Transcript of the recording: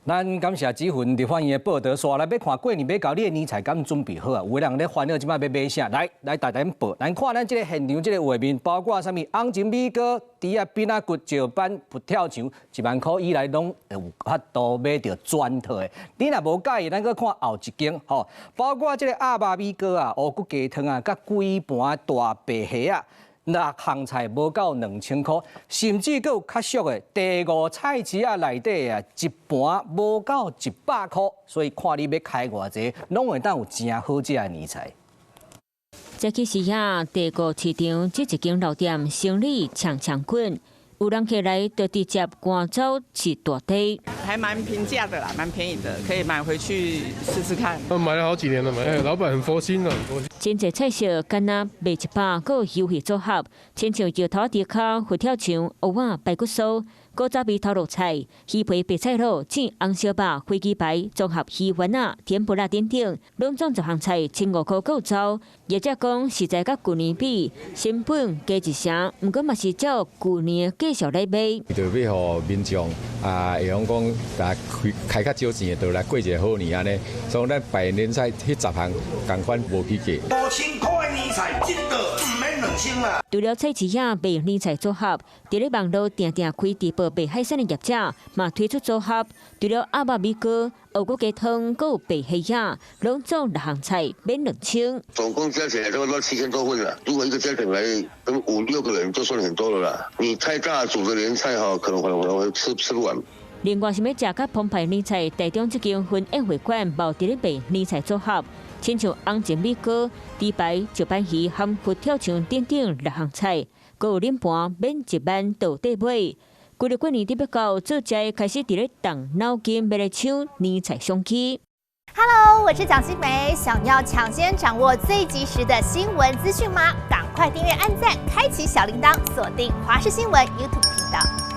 咱感謝這份立法院的報道，煞來欲看過年欲到，你的年菜敢準備好啊？有的人咧煩惱，這擺欲買啥？來來，大膽報，咱看咱這个現場這个畫面，包括啥物紅情米糕、豬仔餅仔骨、石斑、佛跳牆，1萬箍以內攏有法度買著全套的。你若無佮意，咱閣看後一間吼，包括這个鴨肉米糕啊、烏骨雞湯啊，佮幾盤大白蝦仔。六項菜無到2000箍，甚至閣有較俗的第五菜市仔內底啊，一盤無到100箍，所以看你欲開偌濟，攏會當有誠好食的年菜。這去時啊，第五市場這一間老店生意強強滾，有人客來就直接趕走一大堆。還蠻平價的啦，蠻便宜的，可以買回去試試看。我買了好幾年了嘛，哎，老闆很佛心啊，很佛心。真濟菜色，敢若賣一百，閣有優惠組合，親像石頭豬跤、佛跳牆、蚵仔排骨酥、古早味頭路菜、魚皮白菜滷、煎紅燒肉、飛機排、綜合魚丸仔、甜不辣等等，攏總十項菜1500箍夠走。業者講，實在佮舊年比，成本加一成，毋過嘛是照舊年的價數來賣。就欲予民眾啊，會曉講，共開開較少錢的，就來過一个好年按呢。所以咱擺年菜彼十項仝款無起價。5000箍的年菜，這道毋免2000啦。除了菜市仔賣年菜組合，佇咧網路定定開直播賣海鮮的業者，嘛推出組合。除了鴨肉米糕、烏骨雞湯，閣有白蝦仔，攏總六項菜免2000。總共加起來差不多7000多份啦。如果一個家庭來跟五六個人，就算很多了啦。你太大組的年菜哈，可能可能會吃不完。另外，想欲食較澎湃年菜，台中這間婚宴會館嘛佇咧賣年菜組合，親像紅情米糕、豬排、石斑魚含佛跳牆等等六項菜，閣有冷盤免1萬就綴買。規个過年佇欲到，做者開始佇咧動腦筋，欲來搶年菜商機。 Hello，我是蔣新梅，想要搶先掌握最及時的新聞資訊嗎？趕快訂閱、按讚、開啟小鈴鐺，鎖定華視新聞 YouTube 頻道。